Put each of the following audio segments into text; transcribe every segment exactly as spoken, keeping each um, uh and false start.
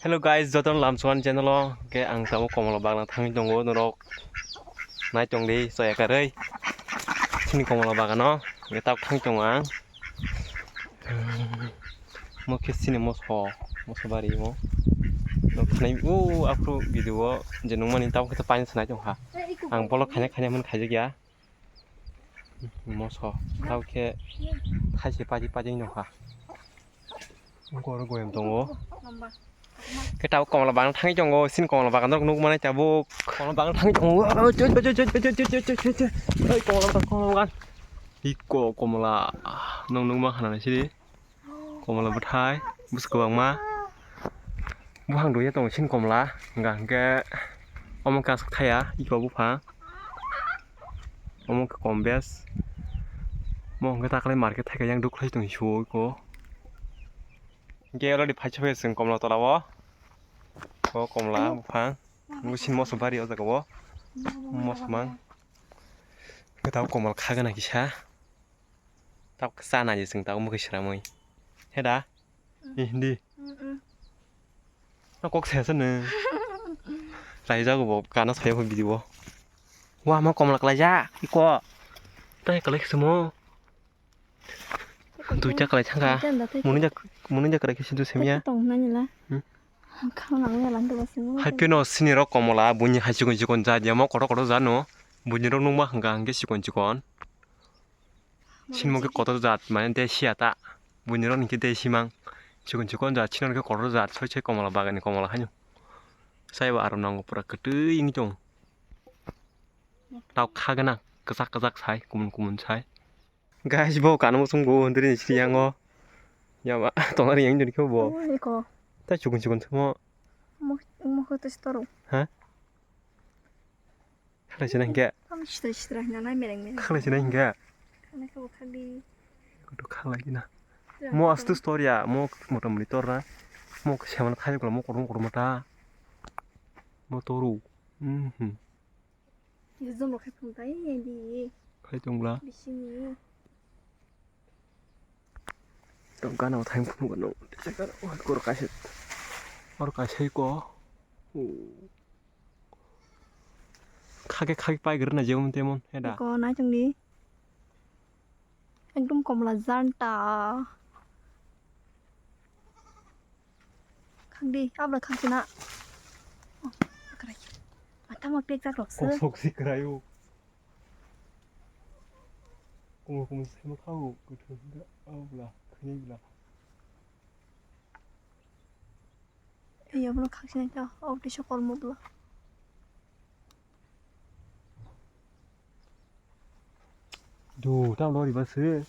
Hello guys, jotono lamsuan channel o ke ang tabuk komola bagna thangwi tongo norok nai tong di soya karwi sini komola bagano ke tabuk thang tongo ang mo ke sini moso moso bari mo nok thanai o aphuru video o je nungmani tabuk khe paini sanai tongkha ang bolok khaina khaina hwn khaijakya. Moso tao khe thaise padi padi nokha. Ungkor goyam tongo. Khe tao komola bagano thangwi tongo. Sini komola bagan rok nukmani tabuk. Komola bagan thangwi tongo. Oi, komola bagan, komola bagan. Iko komola. Nong nukma khanani sidi. Komola bwthai bwswk kwbangma. Buphang dui ya tongo sini komola hwnka hwnkhe omo kasak thaya iko buphang omo khe kom bes. Omo hwnkhe takhwlai market thaika yang duk khlai tongwi suo iko. Hwnkhe already phaisa phai chwng komola tola o. O komola buphang. Nungwi sini moso bari o jaga o. Moso mang. Hwnkhe tabuk komola khagana kisa. Tabuk sana je chwng tabuk mwkhwi sramwi. He da? Ni hindi. No kok saya sana. Lai jago bo kana saya bo video. Wa ma komla kalai ja iko. Tai kalai khsmo. Duita kalai thangka. Munija munija kalai khsi du semya. Tong nani la. Khang nang ya lang do basimo. Hai pino sini rok komola buni hai chikon chikon ja dia mo koto koto ja no. Buni rok nungma hangka hangke chikon chikon. Sinmo khe kotor jat mane desiya ta. Buini rok ni khe desi mang. Chikon chikon jat sinor khe kotor jat soi soi komola bagani komola haino. Saibo aro nango pura kwtwi wngwi tongo. Tao kha gana kwchak kwchak sai kumun kumun sai. Guys bo kanmo chwngbo hondri ni siyang o. Yama tongnari yang jani khe bo. Oi ko. Tai chikon chikon thwngmo. Mo mo khe to storo. Ha? Khalai sina hingke. Tamo sitra sitra hina nai mereng mereng. Khalai sina hingke. Khalai kabo khali. Kudu khalai dina. Mo astu story ya, mo motamoti torna. Mo khe semana thai kula mo korom korom ta. Mo toru. Mhm. Ye jom rok khai phung tai ye di. Khai tongla. Bisini. Tong gana thang phung gano. Kor kaisa. Or kaisa ko. Khake khake pai gr na jemon temon heda. Ko nai tongdi. Ekdom komla janta. Khangdi abla khangchina. Oh, krai. Mata ma pek jak rok se. Kosok si krayo. Kumo kumo se ma khao kuthum da abla khini bla. Iya, bono khakchangkha, o tisa kormo bwla. Du, tamo lori ba se.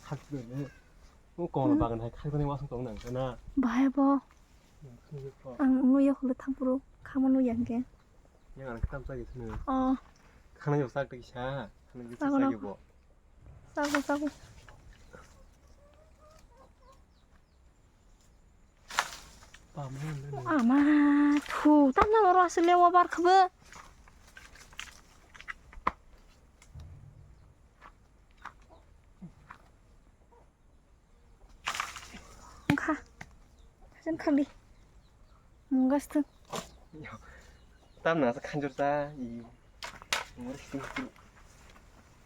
Khakchangkha ne. O kong bagan hai khakchangkha wasung tong nang kana. Bahai bo. Ang nung ya khule thang puro, khama nung ya hingke. Yang ang kham sa gitu. Oh. Khana yo sak tisa, khana yo sak bo. Sabo, sabo. Ama, thu, tamna oro aswk lewa bar khabo. Wngkha. Hajan khagdi. Munggas thung. Tamna sa khanjur ta, i.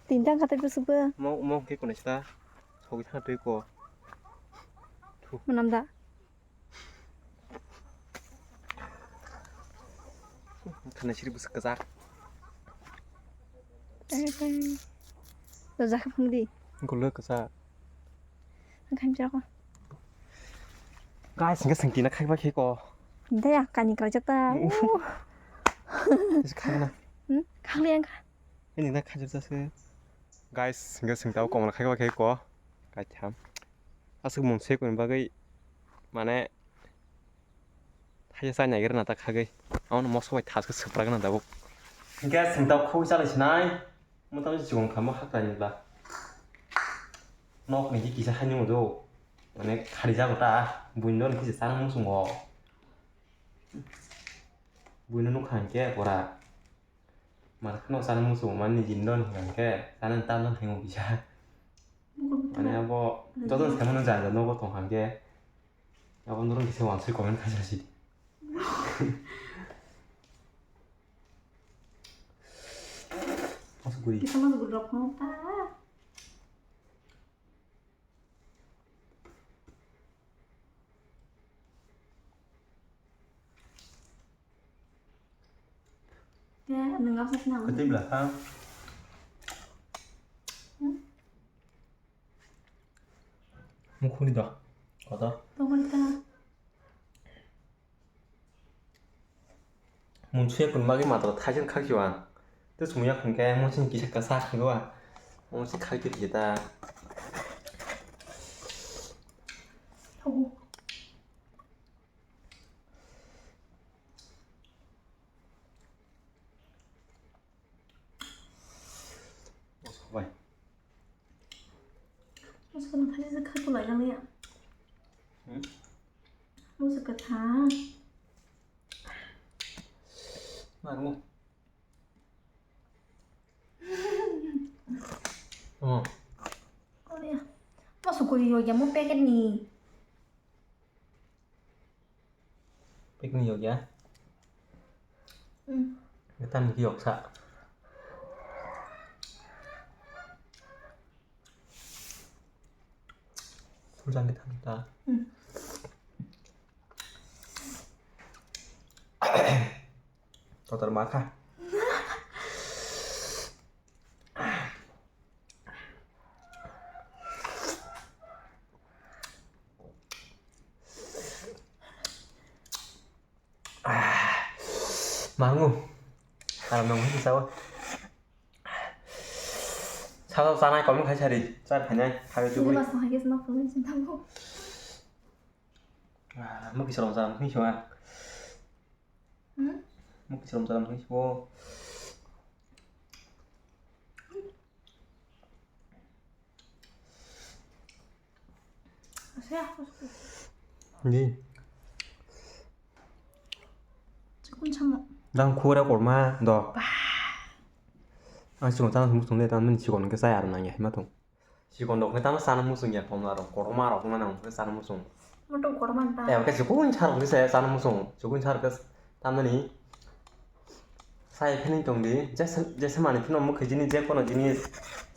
Tinta khatai bwswk bo. Mo, mo khe kono sita. Sogwi thang twi ko. Thu. Manam da. Thana siri bwswk kwchak. Tang, tang. Dojak phung di. Golo kwchak. Ang khaim chako. Guys, hingke sengti na khaiba khe ko. Daya, kani kalaijak ta. Is khaina. Hmm? Khangli ang kha. Ini na khaijak ta se. Guys, hingke sengti abo komla khaiba khe ko. Kaitham. Aswk mung se kuni bagwi, mane, thaisa chai naigra na ta khagwi. Amo no moso bai thaske swprak na tabuk. Hingke sengti abo khogwi chalai sinai. Mo tamo se chikon kha mo hakra ni bla. Nok ni kisa hani mo do. Mane khari jago ta. Buino ni kisa chang mung sungo. Buino nukha hingke pora. Mar kheno chang mung sungo mani jin don hingke. Chana tam don hingo kisa. Mane abo joto se mano janja nogo tong hingke. Abo norok kisa wansui comment khaisa sidi. Asuk guri. Kisa mas guri rok phano ta. Ya, nengak sa sini. Kati bela ha? Hmm? Mukhuni do. Kotor. Tongol ta. Mung suya kun magi matro thaisin khakhi wa. Te sumya kun ke mung sin kisa kasa khakhi wa. Mung sin khakhi kita. Thago. Bai. Mosok no thani se kha kulai nang ya. Hmm? Mosok ka tha. Mango. Oh. Oh ya. Mosok kuri yo ya mo packet ni. Picnic yok ya. Hmm. Kita miki yok sa. Sujang kita kita. Hmm. Kotor makha. Mangu. Aram nang hai sawa. Sawa sanai kom khai sari. Sar khanai. Khai tu. Ini mas mahai kes nok pun sing tangko. Mukis rom sa mukis wa. Hmm? Mukis rom sa mukis wo. Di. Chikun chamo. Dang khura korma do. Ang chikon chana sung sung le tan min chikon ke saya ar nang ya hima tong. Chikon dok ne tamo sana musung ya komla rok korma rok mana ang sana musung. Moto korma ta. Eh, oke chikun char ke saya sana musung. Chikun char ke tamani. Sai phini tong di. Jesa jesa mani phino mukhe jini je kono jini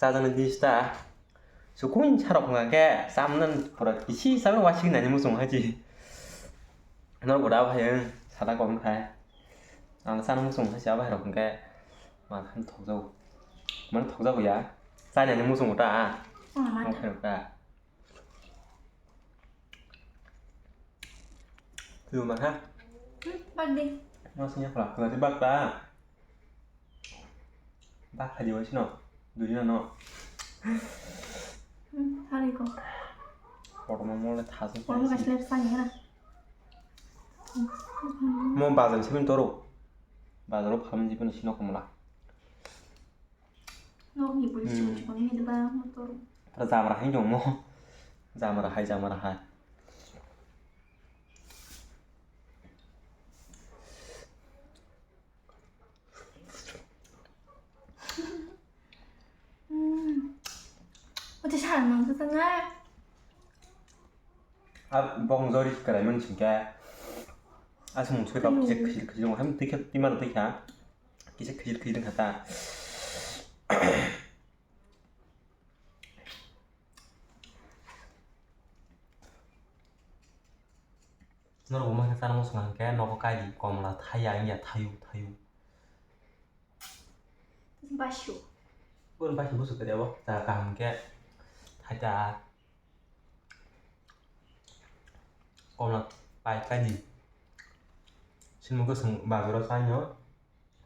chajani di sta. Sukun sarok wngkha khe, chamnani pura kisi chamani wasing nani muchung hai chi. Norok da phai ang sada kom khai. Ang chana muchung hai chaba hai rok hwnkhe, ma khan thokjago. Mani thokjago ya. Chani ani muchung ta. Ang khai rok ta. Lu ma kha? Bak di. Ma sing ya pula. Pula di bak ta. Bak khaji bai sino, duri no no. Hmm, hari ko. Kotorma mole thasu. Kotorma kaisa lep sani na. Mo bazar sibin toro. Bazar o phaman jibin sino komla. Nok ni puli. Hmm. Chikon ni ba mo toro. Tara jamra hai dong mo. Jamra hai, jamra hai. Hmm. Ote sara nang sa tanga. A bong jori karai man singke. Asung sui kap kisa khijil khijil ham tikha timar tikha. Kisa khijil khijil khata. Norok bo mangkha chana muchung hwnkhe nogo kaidi komla thaiya wngya thayu thayu. Basyo. Boni basyo busu kwrwi abo jaga kaham khe thaita komla pai kaidi. Sinmo kwswng bazaro chaino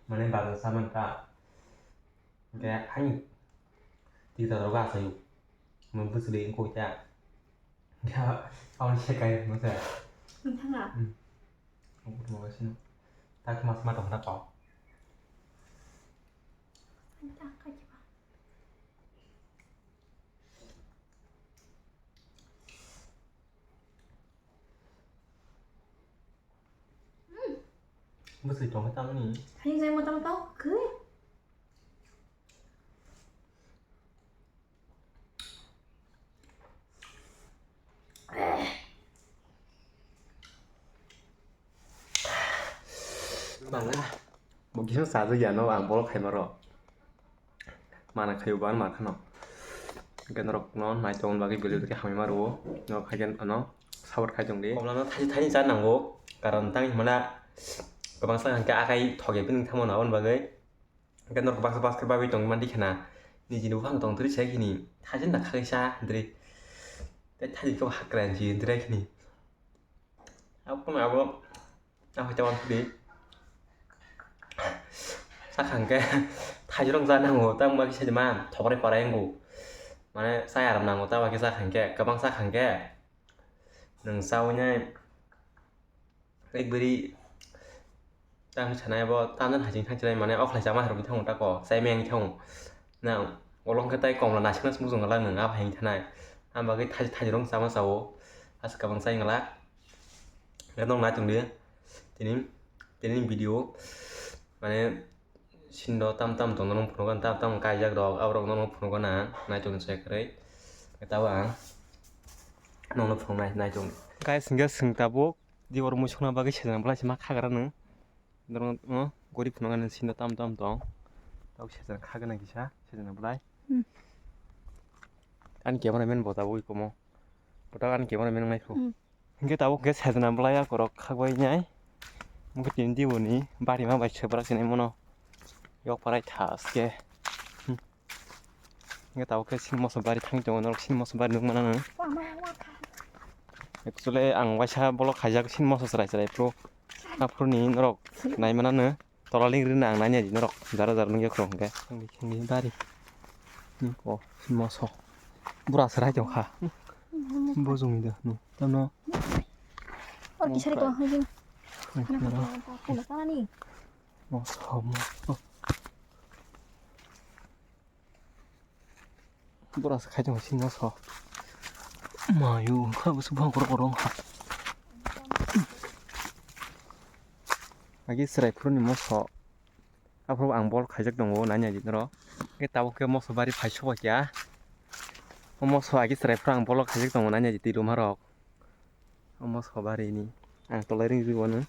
mane bazar chamani ta hwnkhe ani tita rok achaio mane bwswlwi wngkha. Ya, aboni se kai mo se. Nang thanga. Hmm. Ang kutu mo sino. Tak mas ma tong ta pao. Ang tak ka jiba. Hmm. Bwswk tong ka tamni? Hayung jai mo tamo tao khe. Mangla. Bo kisa sajak ya no ang bolok khaima ro. Mana khayo ban ma khano. Hingke norok no naitok bagwi belai khe hamya ma rwo. Norok haikhe ano support khai tong di. Komla no thani thani cha nango. Karon tang himana kwbangsa hingke akai thoge bini thangmano aboni bagwi. Hingke norok baksa baksa khe bagwi tong mandi khana. Nijini buphang tong twi sai khini. Thaijin da khagwi cha hindri. Tei thaijin khe hakran si hindri khini. Abo kono abo. Ang hoi tabang thudi. Sakhang khe thaijrong ja nango, tamo kisa ma thokre parai wngo. Mane chaya ram nango, tamo kisa khang khe, kwbang sakhang khe. Nwng chawi nai, ekbari tamo sanai bo, tamo hasing thang chinai, mane okhlai chama harwi thango tako, chai meng thango. Na, olong khe tai komla nasikna sumuk jong la nwng, abo hai thanai. Ang bagwi thai-, thaijrong chama chao, asa kwbang chai ngla. Khe nong nai tongdi tini, tini video mane sindo tam tam tong nong phunukgo, tam tam kaijak rok aborok nong phunukgo na nai tongdi se kwrwi. Tabo ang nongno phunuknai nai tongdi. Guys, hingke swng tabuk di oro muisukna bagwi sejana belai se ma khagra nung. Norok no gori phunuknani sindo tam tam tong. Tabuk sejana khagana kisa sejana belai. Hmm. Ani camera man bo tabuk ikomo. Kotak ani camera man nai kho. Hmm. Hingke tabuk khe sajna belai akorok khagwi nai. Hingke tini diboni bari ma bai sebrak sinai mono. Yok parai thaske. Hmm. Hingke tabuk khe sin moso bari thang tongo, norok sin moso bari nukmano. Actually ang waisa bolok khaijak sin moso chwrai chwrai phuru. Aphuruni norok naimanano. Tola ling ring nang nanya di norok jara jara nungya khorok hwnkhe. Ang di khini bari. Niko moso. Bura serai tong kha. Bojong ni da no. Tamo. Or kisari ko hajing. Khana ko ko kana ni. Moso moso. Bura se khai tong sini moso. Mayu kha busu bang korok korok ha. Agi serai phuru ni moso. Aphuru ang bol khaijak tongo nanya di noro. Ke tabuk ke moso bari phai soba kya. O moso agi serai phuru ang bol khaijak tongo nanya di twi ruma rok. Omo sobarini ang tolai ring ring wano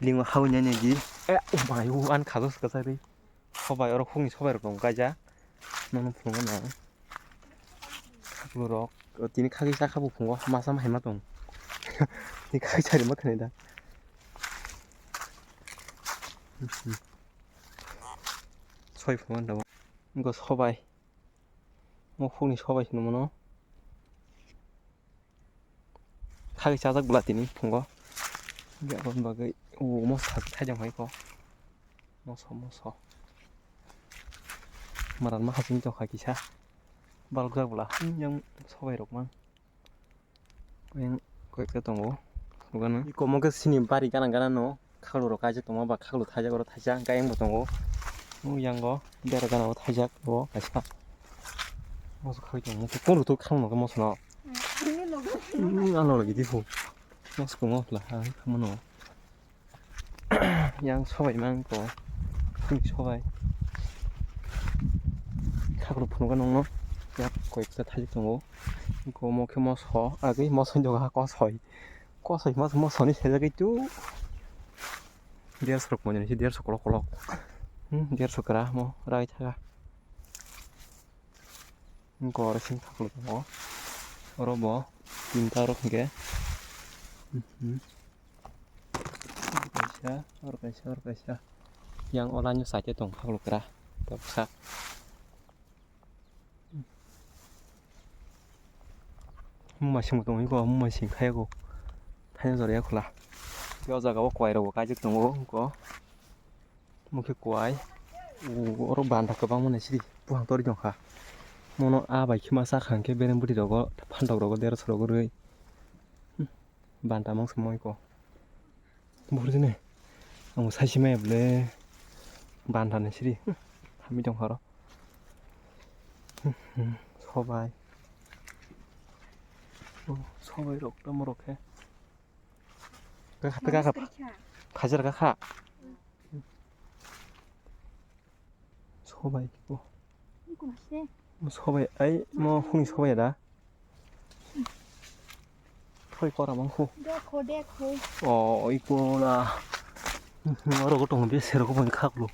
lingo hau nyanya di. Eh, oh my, oh, an khajo swkajagwi. Sobai oro khungni sobai rok tongo kaijak. Nono phunukgo na. Borok tini khagwi sakha buphungo masa ma haima tong. Tini khagwi sari ma khwnai da. Soi phungo da. Go sobai. Mo khungni sobai sini mono. Khagwi chajak bwla tini phungo. Hingke aboni bagwi o moso thaijak hai kho. Moso, moso. Maran ma hasing tongkha kisa. Balok jak bwla. Yang sobai rok mang. Yang koi khe tongo. Iko mo khe sini bari gana gana no. Khaklo rok kaijak tongma ba khaklo thaijak oro thaisa hingke ayang bo tongo. O yango bera gana o thaijak bo kaisa. Moso khagwi tongmo khe kunu to khang nokhe moso no. Ano logi di hu. Moso kungma pla ha khamano. Yang sobai mang ko. Sobai. Khaklo phunukha nongno. Yak koi khe thaijak tongo. Iko mo khe moso agwi moso joga kosoi. Kosoi mas mosoni sejagwi tu. Derso rok manya si derso kolok kolok. Hmm, derso kra mo rai thaga. Gor sing thaklo tongo. Oro bo tinta rok hingke. Hmm. Oro kaisa, oro kaisa, oro kaisa. Yang ola ni side tong thaklo kra. Tabuksa. Muma sing tong iko, muma sing khai ko. Thaino jora ya khula. O jaga o kwai rok bo kaijak tongo ko. Mukhe kwai. O, oro banda kwbangma nai sidi. Buphang tori tongkha. Mono a bai khima sakha hwnkhe bereng bwtwi rogo, phantok rogo, derso rogo rwi. Banda mangsa moi ko. Buphuru jene. Ang sai simaya bole. Banda ni siri. Hami tong horo. Sobai. Oh, sobai rok tamo rok he. Kha kha. Khajar kha kha. Sobai ko. Sobai ai mo huni sobai da. Thoi kora mangkhu. Dekho, dekho. O, oi pula. Oro go tongo be serok bo khaklo.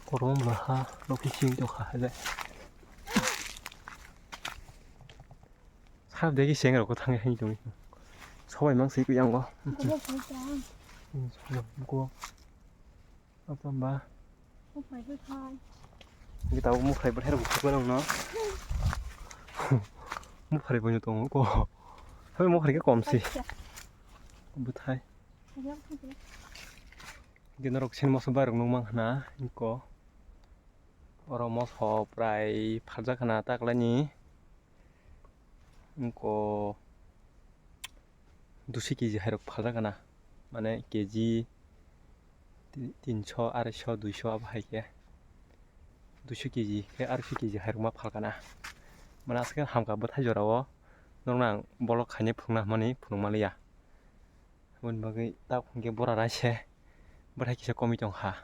Korom ba ha rok sing to kha hele. Sab degi seng rok thang hai tong. Sobai mang sei yang go. Go. Apa ba? Kita mau khai berher buku ko nang no. Mau khai banyak tong ko. Tapi mau khai ke kom sih. Buthai. Gina rok sen moso bai rok nung mang hana ko. Oro moso prai pharjak hana taklani. Ko duiso kg hai rok phalrwk gana, mane kg ti-, tinso, aroiso, duiso abo hai khe duiso kg khe aroiso kg hai rok ma phalgana. Mane aswk hamkha bwthai jora o, norokno ang vlog khaina phunukna hwnmani phunukma liya. Aboni bagwi tabuk hwnkhe bora raise bwthai kisa komwi tongkha.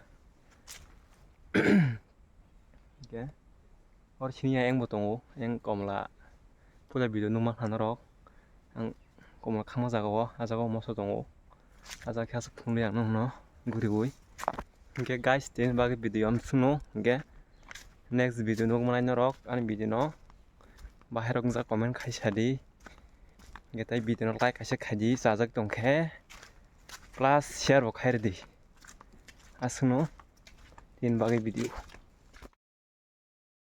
Hwnkhe oro sini ya eng bo tongo, eng komla puila video nukma kha norok. Ang komla khama jaga o, ah jaga o moso tongo. Ah jaga khe aswk phunukli ang nokno guriui. Hwnkhe guys, tini bagwi video amsukno, hwnkhe next video nukmanai norok ani video no. Bahai rok wngkha comment khai sadi. Hwnkhe tai video no like kaisa khaidi, chajak tongkhe plus share bo khai rwdi. Aswkno tini bagwi video.